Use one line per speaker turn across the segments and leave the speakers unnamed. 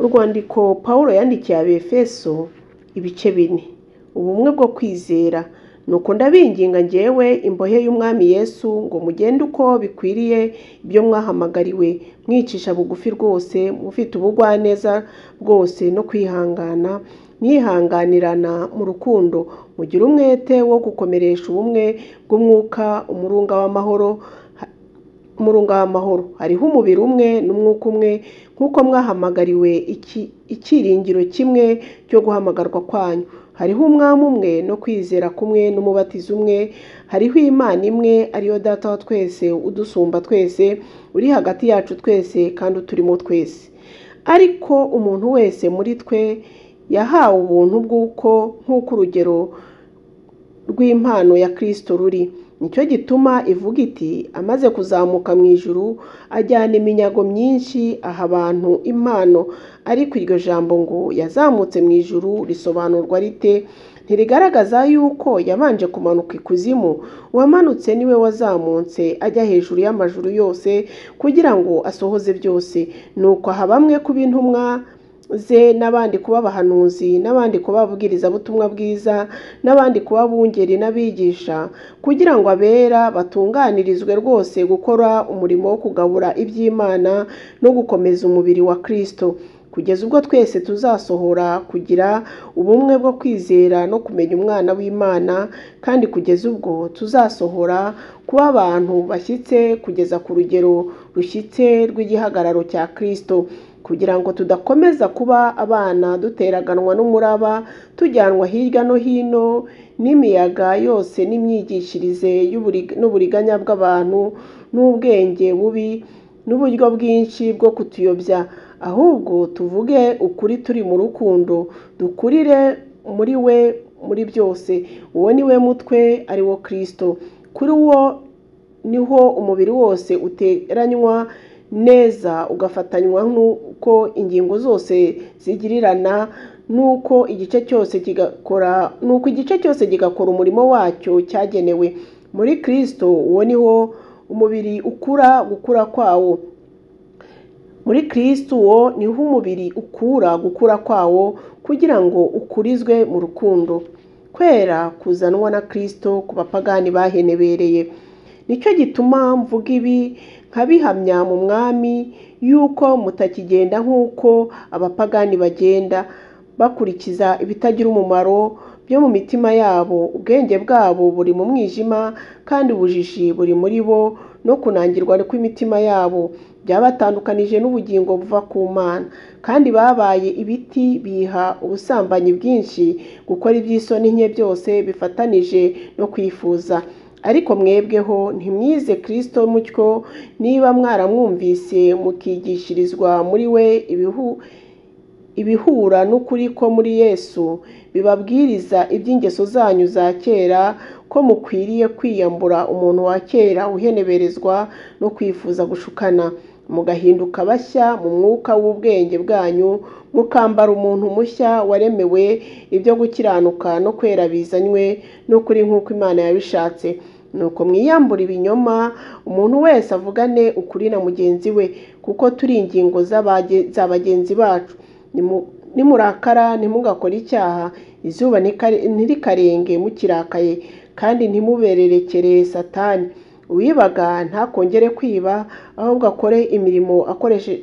Urwandiko Pawulo yandikiye Abefeso ibice 4. Ubumwe bwo kwizera. Nuko ndabinginga njyewe imbohe y'Umwami Yesu ngo mugende uko bikwiriye ibyo mwahamagariwe, mwicisha bugufi rwose, mufite ubugwaneza bwose no kwihangana, mwihanganirana mu rukundo, mugire umwete wo gukomeresha ubumwe bw'umwuka, umurunga w'amahoro. Hariho umubiri umwe n'umwuka umwe, nk'uko mwahamagariwe icyiringiro kimwe cyo guhamagarwa kwanyu. Hariho Umwami umwe no kwizera kumwe n'umubatizo umwe, hariho Imana imwe ariyo Data wa twese udusumba twese, uri hagati yacu twese kandi uturimo twese. Ariko umuntu wese muri twe yahawe ubuntu bw'uko nk'uko urugero rw'impano ya Kristo ruri. Nicyo gituma ivuga iti amaze kuzamuka mu ijuru ajyana iminyago myinshi aha abantu impano. Ariko iryo jambo ngo yazamutse mu ijuru risobanurwa rite? Ntirigaragaza yuko yabanje kumanuka ikuzimu? Uwamanutse niwe wazamutse ajya hejuru y'amajuru yose kugira ngo asohoze byose. Nuko aha bamwe kuba intumwa ze, n'abandi kuba abahanuzi, n'abandi kuba ababwirizabutumwa bwiza, n'abandi kuba abungeri n'abigisha, kugira ngo abera batunganirizwe rwose gukora umurimo wo kugabura iby'Imana no gukomeza umubiri wa Kristo, kugeza ubwo twese tuzasohora kugira ubumwe bwo kwizera no kumenya Umwana w'Imana, kandi kugeza ubwo tuzasohora kuba abantu bashyitse kugeza ku rugero rushyitse rw'igihagararo cya Kristo, kugira ngo tudakomeza kuba abana duteraganwa n'umuraba, tujyanwa hirya no hino n'imiyaga yose n'imyigishirize n'uburiganya bw'abantu n'ubwenge bubi n'uburyo bwinshi bwo kutuyobya. Ahubwo tuvuge ukuri turi mu rukundo, dukurire muri we muri byose. Uwo ni we mutwe, ari wo Kristo. Kuri wo niho umubiri wose uteranywa neza ugafatanywa n'uko ingingo zose zigirirana, n'uko igice cyose kigakora umurimo wacyo cyagenewe. Muri Kristo uwo niho umubiri ukura gukura kwawo. Muri Kristo uwo niho umubiri ukura gukura kwawo, kugira ngo ukurizwe mu rukundo. Kwera kuzanwa na Kristo ku bapagani bahenebereye. Nicyo gituma mvuga ibi nkabihamya mu Mwami, yuko mutakigenda nk'uko abapagani bagenda, bakurikiza ibitagira umumaro byo mu mitima yabo. Ubwenge bwabo buri mu mwijima, kandi ubujiji buri muri bo, no kunangirwa kw'imitima yabo byabatandukanije n'ubugingo buva ku Mana. Kandi babaye ibiti biha ubusambanyi bwinshi, gukora iby'isoni nke byose bifatanije no kwifuza. Ariko mwebweho ntimwize Kristo mutyo, niba mwaramwumvise mukigishirizwa muri we ibihura n'ukuri ko muri Yesu, bibabwiriza iby'ingeso zanyu za kera, ko mukwiriye kwiyambura umuntu wa kera uheneberezwa no kwifuza gushukana, mugahinduka bashya mu mwuka w'ubwenge bwanyu, mukambara umuntu mushya waremewe ibyo gukiranuka no kwera bizanywe n'ukuri nk'uko Imana yabishatse. Nuko mwiyambura ibinyoma, umuntu wese avugane ukuri na mugenzi we, kuko turi ingingo za bagenzi bacu. Nimurakara ntimugakore icyaha, izuba ntirikarenge mukirakaye, kandi ntimubererekere Satani. Uwibaga ntakongere kwiba, ahubwo akore imirimo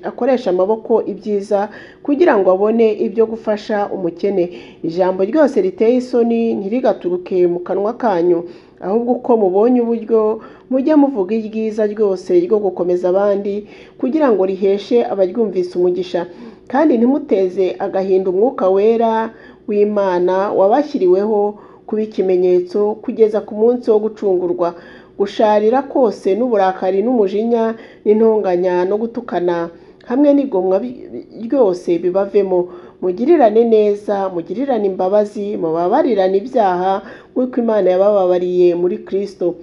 akoresha amaboko ibyiza, kugira ngo abone ibyo gufasha umukene. Ijambo ryose riteye isoni ntirigaturuke mu kanwa kanyu, ahubwo uko mubonye uburyo mujye muvuga iryiza ryose ryo gukomeza abandi, kugira ngo riheshe abaryumvise umugisha. Kandi ntimuteze agahinda Umwuka Wera w'Imana wabashyiriweho kuba ikimenyetso kugeza ku munsi wo gucungurwa. Gusharira kose n'uburakari n'umujinya n'intonganya no gutukana hamwe n'igomwa ryose bibavemo. Mugirirane neza, mugirirane imbabazi, mubabarirane ibyaha nk'uko Imana yabababariye muri Kristo.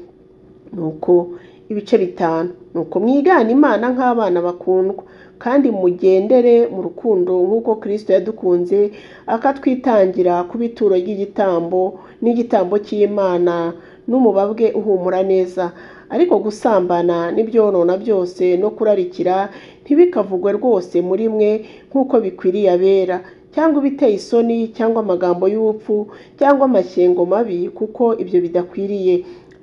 Nuko ibice 5. Nuko mwigane Imana nk'abana bakundwa, kandi mugendere mu rukundo nk'uko Kristo yadukunze akatwitangira kuba ituro ry'igitambo n'igitambo cy'Imana n'umubabwe uhumura neza. Ariko gusambana n'ibyonona byose no kurarikira ntibikavugwe rwose muri mwe nk'uko bikwiriye abera, cyangwa ibiteye isoni, cyangwa amagambo y'ubupfu, cyangwa amashyengo mabi, kuko ibyo bidakwiriye.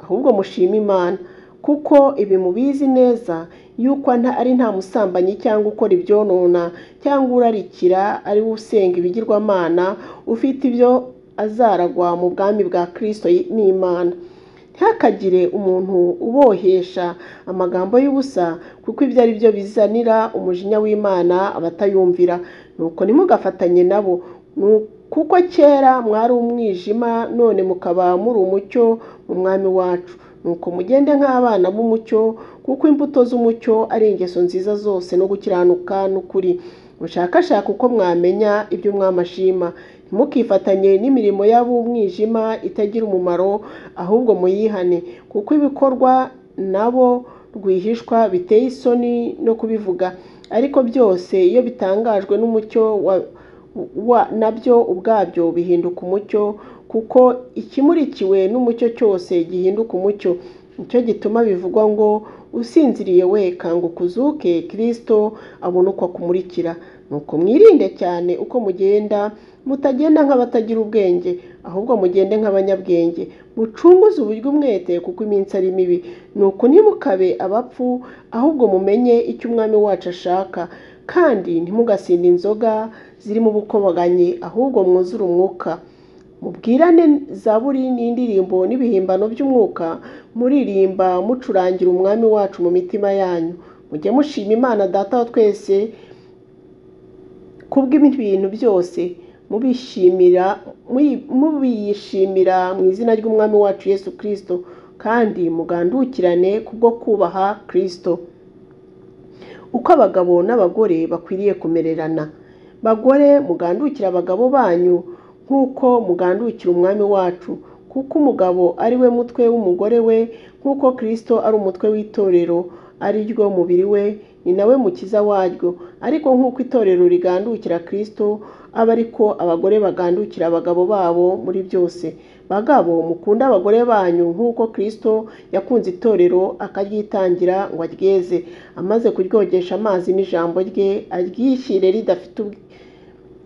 Ahubwo mushime Imana, kuko ibi mubizi neza yuko ari nta musambanyi cyangwa ukora ibyonona cyangwa urarikira, ari we usenga ibigirwamana, ufite ibyo azaragwa mu bwami bwa Kristo n'Imana. Ntihakagire umuntu ubohesha amagambo y'ubusa, kuko ibyo ari byo bizanira umujinya w'Imana abatayumvira. Nuko ntimugafatanye nabo, kuko kera mwari umwijima, none mukaba muri umucyo mu Mwami wacu. Nuko mugende nk'abana b'umucyo, kuko imbuto z'umucyo ari ingeso nziza zose no gukiranuka n'ukuri. Mushakashake uko mwamenya ibyo Umwami ashima. Ntimukifatanye n'imirimo y'ab'umwijima itagira umumaro, ahubwo muyihane, kuko ibikorwa nabo rwihishwa biteye isoni no kubivuga. Ariko byose iyo bitangajwe n'umucyo nabyo ubwabyo bihinduka umucyo, kuko ikimurikiwe n'umucyo cyose gihinduka umucyo. Nicyo gituma bivugwa ngo usinziriye we kanguka uzuke, Kristo abone uko akumurikira. Nuko mwirinde cyane uko mugenda, mutagenda nk'abatagira ubwenge, ahubwo mugende nk'abanyabwenge. Mucunguze uburyo umwete, kuko iminsi ari mibi. Nuko ntimukabe abapfu, ahubwo mumenye icyo Umwami wacu ashaka. Kandi ntimugasinde inzoga zirimo ubukobaganyi, ahubwo mwuzure umwuka. Mubwirane zaburi n'indirimbo n'ibihimbano by'umwuka, muririmba mucurangira Umwami wacu mu mitima yanyu. Mujye mushima Imana Data wa twese kubw'ibintu byose, mubiyishimira mu izina ry'Umwami wacu Yesu Kristo, kandi mugandukirane kubwo kubaha Kristo. Uko abagabo n'abagore bakwiriye kumererana. Bagore, mugandukire abagabo banyu nk'uko mugandukira Umwami wacu, kuko umugabo ari we mutwe w'umugore we, nk'uko Kristo ari umutwe w'itorero, ari ryo mubiri we, ni nawe mukiza waryo. Ariko nk'uko itorero rigandukira Kristo, abe ariko abagore bagandukira abagabo babo muri byose. Bagabo, mukunde abagore banyu nk'uko Kristo yakunze itorero akaryitangira ngo aryeze, amaze kuryogesha amazi n'ijambo rye, aryishyire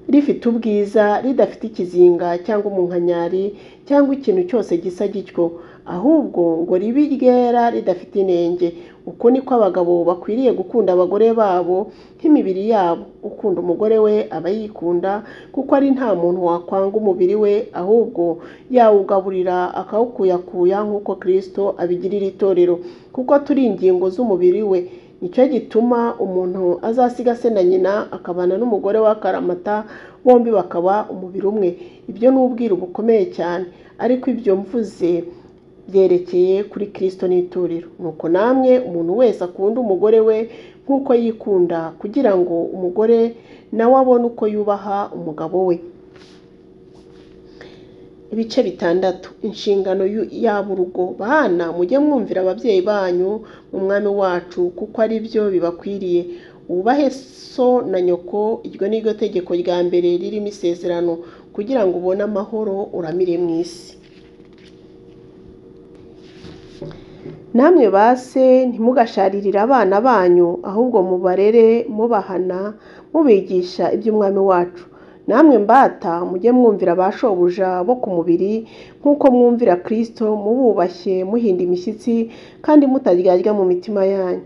rifite ubwiza, ridafite ikizinga cyangwa umunkanyari cyangwa ikintu cyose gisa gityo, ahubwo ngo ribe iryera ridafite inenge. Uko niko abagabo bakwiriye gukunda abagore babo nk'imibiri yabo. Ukunda umugore we aba yikunda, kuko ari nta muntu wakwanga umubiri we, ahubwo yawugaburira akawukuyakuya nk'uko Kristo abigirira itorero, kuko turi ingingo z'umubiri we. Nicyo gituma umuntu azasiga se na nyina akabana n'umugore we akaramata, bombi bakaba umubiri umwe. Ibyo ni ubwiru bukomeye cyane, ariko ibyo mvuze byerekeye kuri Kristo n'itorero. Nuko namwe umuntu wese akunda umugore we nk'uko yikunda, kugira ngo umugore nawe abone uko yubaha umugabo we. Ibice 6. Inshingano y'ab'urugo. Bana, mujye mwumvira ababyeyi banyu mu Mwami wacu, kuko ari byo bibakwiriye. Wubahe so na nyoko, iryo ni ryo tegeko rya mbere ririmo isezerano, kugira ngo ubone amahoro uramire mu isi. Namwe ba se, ntimugasharirire abana banyu, ahubwo mubarere mubahana, mubigisha iby'Umwami wacu. Namwe mbata, mujye mwumvira ba shobuja bo ku mubiri nk'uko mwumvira Kristo, mububashye muhinda imishyitsi kandi mutaryarya mu mitima yanyu.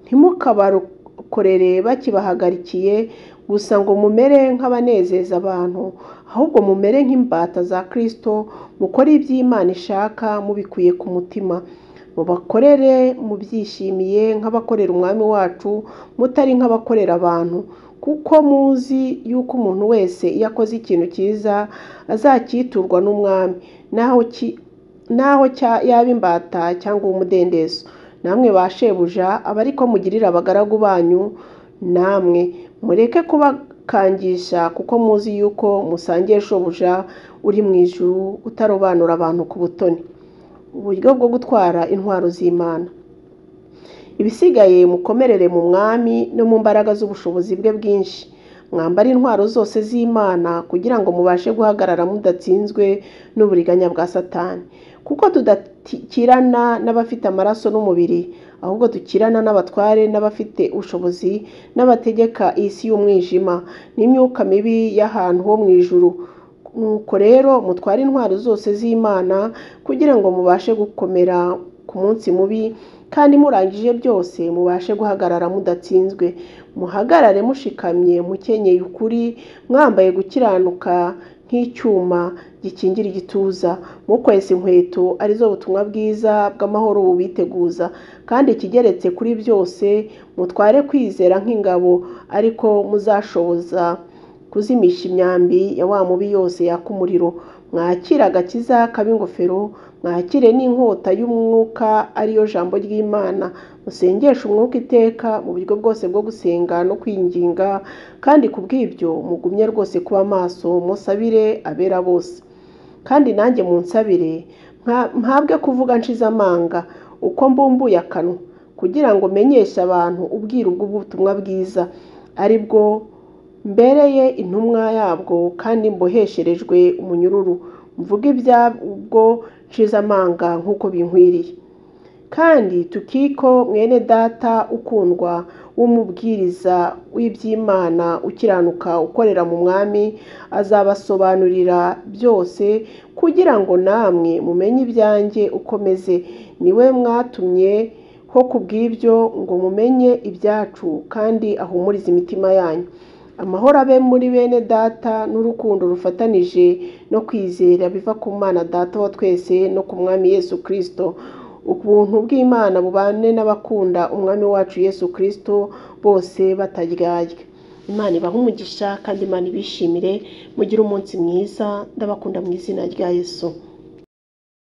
Ntimukabakorere bakibahagarikiye gusa ngo mumere nk'abanezeza abantu, ahubwo mumere nk'imbata za Kristo, mukore iby'Imana ishaka mubikuye ku mutima. Mubakorere mubyishimiye nk'abakorera Umwami wacu, mutari nk'abakorera abantu, kuko muzi yuko umuntu wese iyo akoze ikintu cyiza azacyiturwa n'Umwami, naho yaba imbata cyangwa umudendezo. Namwe ba shebuja, abe ariko mugirira abagaragu banyu, namwe mureke kubakangisha, kuko muzi yuko musangiye shobuja uri mu ijuru, utarobanura abantu ku butoni. Uburyo bwo gutwara intwaro z'Imana. Ibisigaye mukomerere mu Mwami no mu mbaraga z'ubushobozi bwe bwinshi. Mwambare intwaro zose z'Imana kugira ngo mubashe guhagarara mudatsinzwe n'uburiganya bwa Satani. Kuko tudakirana n'abafite amaraso n'umubiri, ahubwo dukirana n'abatware n'abafite ubushobozi n'abategeka isi y'umwijima n'imyuka mibi y'ahantu ho mu ijuru. Nuko rero mutware intwaro zose z'Imana kugira ngo mubashe gukomera ku munsi mubi, kandi murangije byose mubashe guhagarara mudatsinzwe. Muhagarare mushikamye mukenyeye ukuri, mwambaye gukiranuka nk'icyuma gikingira igituza, mukwesa inkweto arizo butumwa bwiza bw'amahoro bubiteguza, kandi ikigeretse kuri byose mutware kwizera nk'ingabo, ariko muzashoboza kuzimisha imyambi ya wa mubi yose yaka umuriro. Mwakire agakiza kaba ingofero, mwakire n'inkota y'umwuka ariyo jambo ry'Imana. Musengeshe umwuka iteka mu buryo bwose bwo gusenga no kwinginga, kandi ku bw'ibyo mugumye rwose kuba maso, musabire abera bose. Kandi nanjye munsabire mpabwe kuvuga nshize amanga uko mbumbuye akanwa, kugira ngo menyeshe abantu ubwiru bw'ubutumwa bwiza, ari bwo mbereye intumwa yabwo kandi mbohesherejwe umunyururu, mvuge ibyabwo nshize amanga nk'uko binkwiriye. Kandi Tukiko mwene data ukundwa w'umubwiriza w'iby'Imana ukiranuka ukorera mu Mwami, azabasobanurira byose kugira ngo namwe mumenye ibyanjye uko meze. Ni we mwatumye ho kubw'ibyo ngo mumenye ibyacu, kandi ahumurize imitima yanyu. Amahoro abe muri bene data n'urukundo rufatanije no kwizera biva ku Mana Data wa twese no ku Mwami Yesu Kristo. Ubuntu bw'Imana bubane n'abakunda Umwami wacu Yesu Kristo bose bataryarya. Imana ibahe umugisha kandi Imana ibishimire, mugire umunsi mwiza, ndabakunda mu izina rya Yesu.